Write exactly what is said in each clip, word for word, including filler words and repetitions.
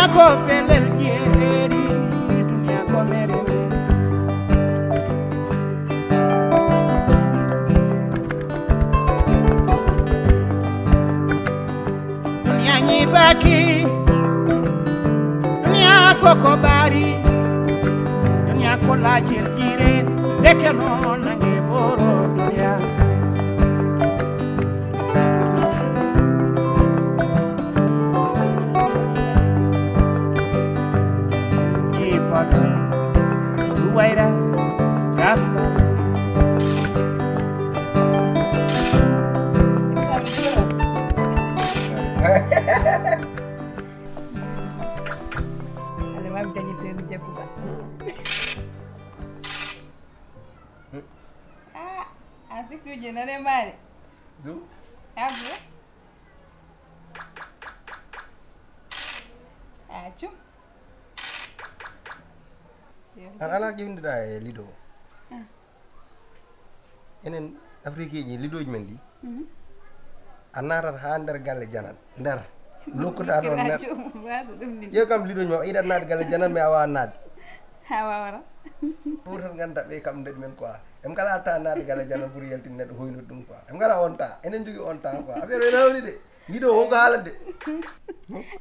Ko pelel jeeri, duniya ko mere mere. Duniya ñiibaaki, duniya ko ko ɓaari, duniya ko laajel jiire, ndeke noon nange ɓoro duniya. Ipada Ruwaira Gasta. Alama mi dañi temi jagguba. Ah, a six uji nane mare. Zu? Abu. Ah, cum. An alaa ƴewndiɗaa e lido o. Ah. Enen Afrique ji, lidooji men ɗi, mhm, a naatat haa nder galle janat nder lokkotaa ɗon. Nder ƴeew kam, lidooji ma, a yiɗat naat galle janat, mais a waawaa naat. A waawara. Ɗum tan ngannda ɓe kam ndeɗi men quoi. Em kala ta naat galle janat pour yaltin neɗɗo hoynude ɗum quoi. Em kala on ta. Enen jogii on ta quoi. Affaire o ene hawri de. Lido wonko haalande. Hmm?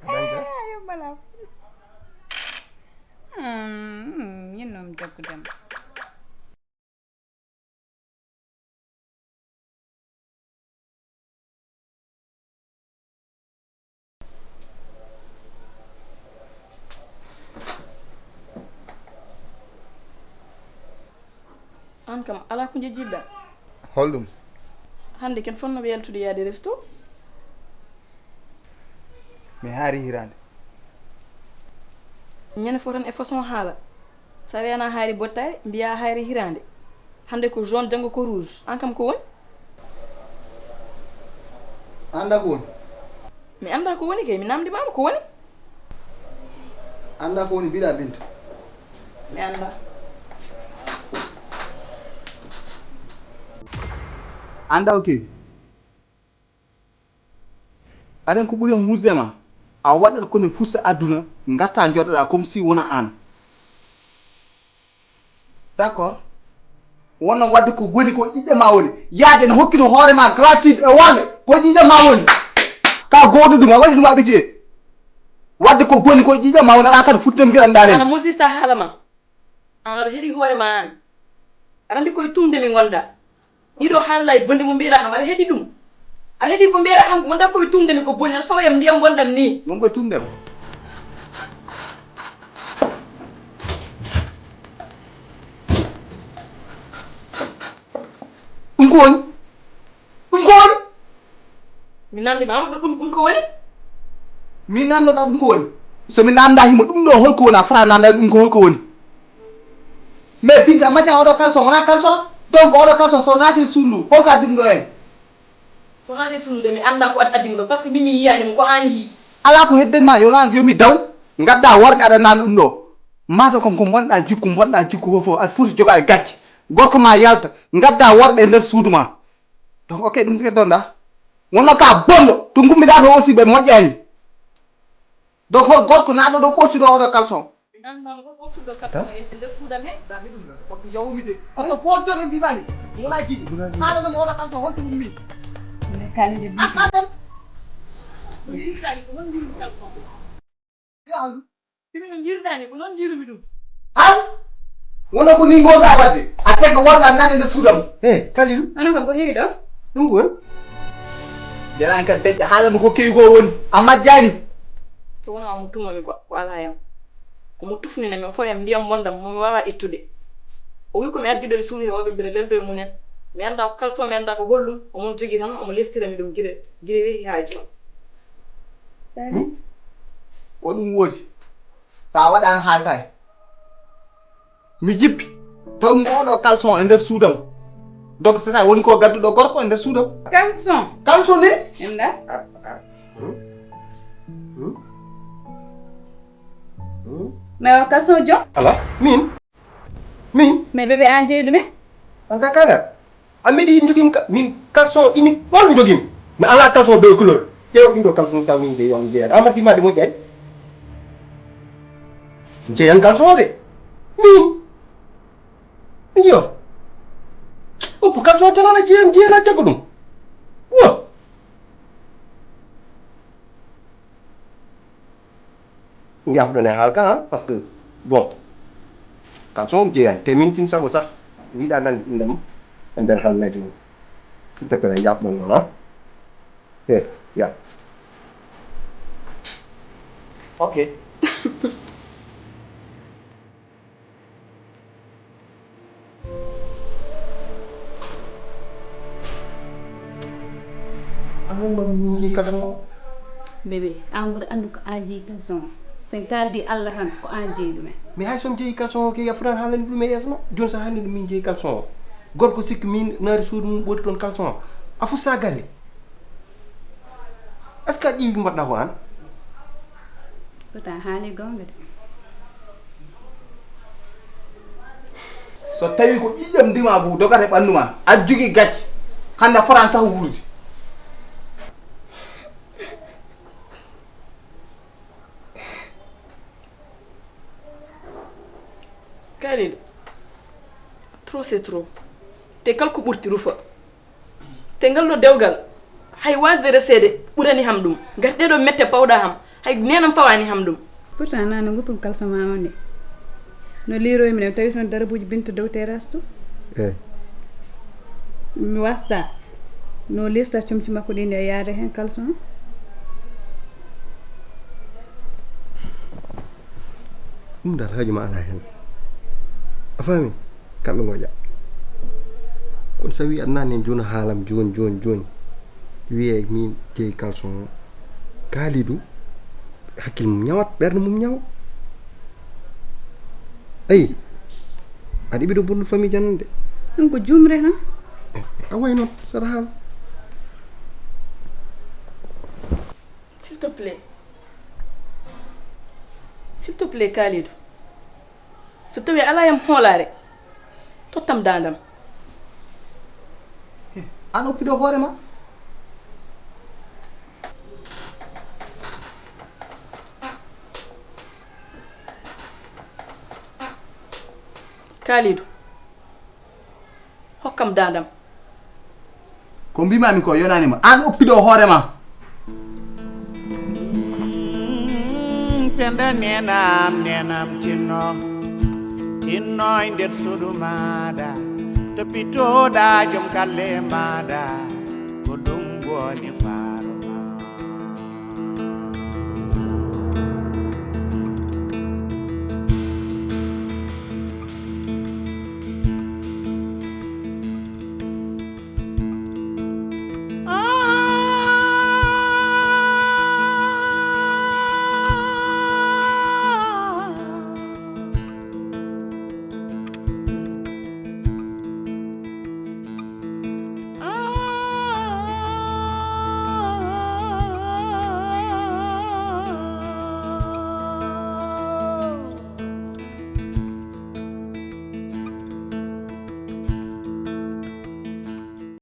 A dañta? Eh, ayo mbalam. Hmm, ñin noon jaggudema. Aan kam, alaa ko njejjitɗaa. Holɗum? Hannde ken fotnooɓe yaltude yaade resto. Mi haari hiraande. Ñande fof tan e façon haala. So a wiyanaa haari bottaari, mbiyaa haari hiraande. Hannde ko jaune, janngo ko rouge. Aan kam ko woni? A anndaa ko woni? Mi anndaa ko woni kay, mi naamndimaama ko woni. A anndaa ko woni, mbiɗa Binta. Mi anndaa. A anndaa ko kewi? Aɗa anndi ko ɓuri heen huusde ma, a waɗat ko ne fusa aduna, ngarta njooɗoɗaa comme si wona aan. D'accord. Wonno waɗde ko woni ko ƴiƴƴe ma woni. Yaade ne hokkino hoore ma gratuit e wonde ko ƴiƴƴe ma woni. Ka gooto ɗum, a waɗi ɗum habitué. Waɗde ko boni ko ƴiƴƴe ma woni, alaa kadi fuɗɗam ngiɗan ndaaren. Ana musirta haala ma. An aɗa heɗi hoore ma an. Aɗa anndi koye tumde mi ngonda. Ɗiɗo haala e bonde mo mbiyeɗaa kam, aɗa heɗi ɗum. Aɗa heɗi ko mbiyeɗaa kam, wonda koye tumde mi ko boni, aɗa fawa yam ndiyam bonɗam ni. Won koye tumde ma. Ɗum ko woni? Ɗum ko woni? Mi namndi ma, ɗum, ɗum ko woni? Mi namndo ɗa ɗum ko woni? So mi namnda himo ɗum ɗo holko woni, a fota namnda ɗum ko holko woni? Mais Binta, maƴƴa oɗo caleçon, wona caleçon? Donc oɗo caleçon so naati e suudu, holko addi ɗum ɗo en? So naati e suudu de, mi annda ko ad-, addi ɗum ɗo, parce que min mi yiyaani mo, ko aan yii. Alaa ko hedden ma, yo lan, yo mi daw, ngadda worɓe aɗa naan ɗum ɗo. Mato kon ko bonɗa jikku, bonɗa jikku fof, fof, aɗa foti jogaade gacce. Gorko ma yalta, ngadda worɓe e nder suudu ma. Donc, ok, ɗum ke donda. Wonno ka bonɗo, to ngummiɗa ɗo aussi ɓe moƴƴani. Donc, hol gorko naɗo ɗo ɓortuɗo oɗo caleçon? Mi anndaa ko ɓortuɗo caleçon e nder suudu am he. Dami ɗum ɗon, ko yawmi de. Kono fof jono mbimami. Wona jiɗi. Haala ɗum oɗo caleçon, honto ummi? Minen kani de. A kaɗen. Minen kani ko non mbimi caleçon. Yahalu. Ɗum no njiiruɗaa ni, ko noon njiirumi ɗum. An? Wona ko ni ngoɗa wadde. A tega wonɗa nane nder suudu am. Eh, Kalilu. Ano kam ko heewi ɗo? Ɗum ko? Nderan kan dañɓe haalano ko kewi ko woni. A majjani. So wona omo tuma mi goɗɗo, ko alaa yam. Omo tufnina mi, o fawi am ndiyam bonɗam, mo mi waawaa ittude. O wi ko mi addi ɗo e suudu he, o ɓe mbira lelɗo e mumen. Mi anndaa ko caleçon, mi anndaa ko holɗum. Omo jogi tan, omo leftira mi ɗum gila, gila wehi haa jooni. Hmm? Ko ɗum woodi. So a waɗaani haaltaani. Mi jippi. Taw ngoɗo caleçon e nder suudu am. Donc, c'est ça, woni ko gadduɗo gorko e nder suudu am. Caleçon? Caleçon de? Enda? Ah, ah. Hmm? Hmm? Hmm? Mais o caleçon jo? Ala, min? Min? Mais bébé, an jeyi ɗume? An ka kala. A meɗi jogim ka, min caleçon ini ɓol jogim. Mi ala caleçon be couleur. Ƴeew ɗum ɗo caleçon taw min de yon jeeyaɗo. Amati ma de moƴƴay. Jeyan kalsoŋ de. Min. Yo. Uppu kalsoŋ tan ala jeyan, jeyan a caggo ɗum. Wo. Njaafɗon e haal ka, ha, parce que, bon, kalsoŋ jeyan. Te min tin sago sax, wiɗa nan ndem, e nder haalleeji mum. Te pere njaafɗon noon, ha. Eh, ya. Ok. Amin ma min jeyi kalsoŋ o. Bébé, an ɓuri anndu ko an jeyi kalsoŋ o. Sen kaldi Allah tan ko an jeyi ɗumen. Mais hay son jeyi kalsoŋ o ke yafuran haalani ɗum e yeeso ma. Joni sa haalni ɗum min jeyi kalsoŋ o. Gorko sikki min naari suudu mum ɓooti toon kalsoŋ o. A fusta galle. Est-ce que a ƴiwi mbaɗɗa ko an? Pourtant haali goonga de. So tawi ko ƴiƴam ndima bu dogata e ɓanndu ma, aɗa jogii gacce, hannde a fotaani sah wuurde. Kalidou, trop c'est trop. Te kala ko ɓurti rufa. Te ngal ɗo dewgal, hay wasde reseede ɓurani ham ɗum. Ngati ɗee ɗo mette pawɗa ham, hay neenam fawaani ham ɗum. Pourtant nana guppam kalson ma on de. No liiroymi ɗam tawi toon darabuuji Binta dow terrasse to. Eh. Mi wasta. No lirta comci makko ɗi nde yaade heen kalson. Ɗum dal haaju ma alaa heen. A faami? Kamɓe ngoƴa. Kono so a wii aɗa naatni heen jooni haalam jooni, jooni, jooni. Wiyee min jeyi kalson o. Kalidou, hakkille mum ñawat, ɓernde mum ñawa. Ayi, aɗa yiɗi ɗo bonnude famille janande. Ɗum ko juumre tan. A way noon, saɗa haala. S'il te plaît. S'il te plaît, Kalidou. So tawii alaa yam hoolaare, tottam daandam. An oppiɗo hoore ma. Kalidou, hokkam daandam. Ko mbimami ko yonaani ma. An oppiɗo hoore ma. Penda nenam, nenam tinno. Tinno e nder suudu maada. Toppitoɗa joom galle maada. Ko ɗum woni fa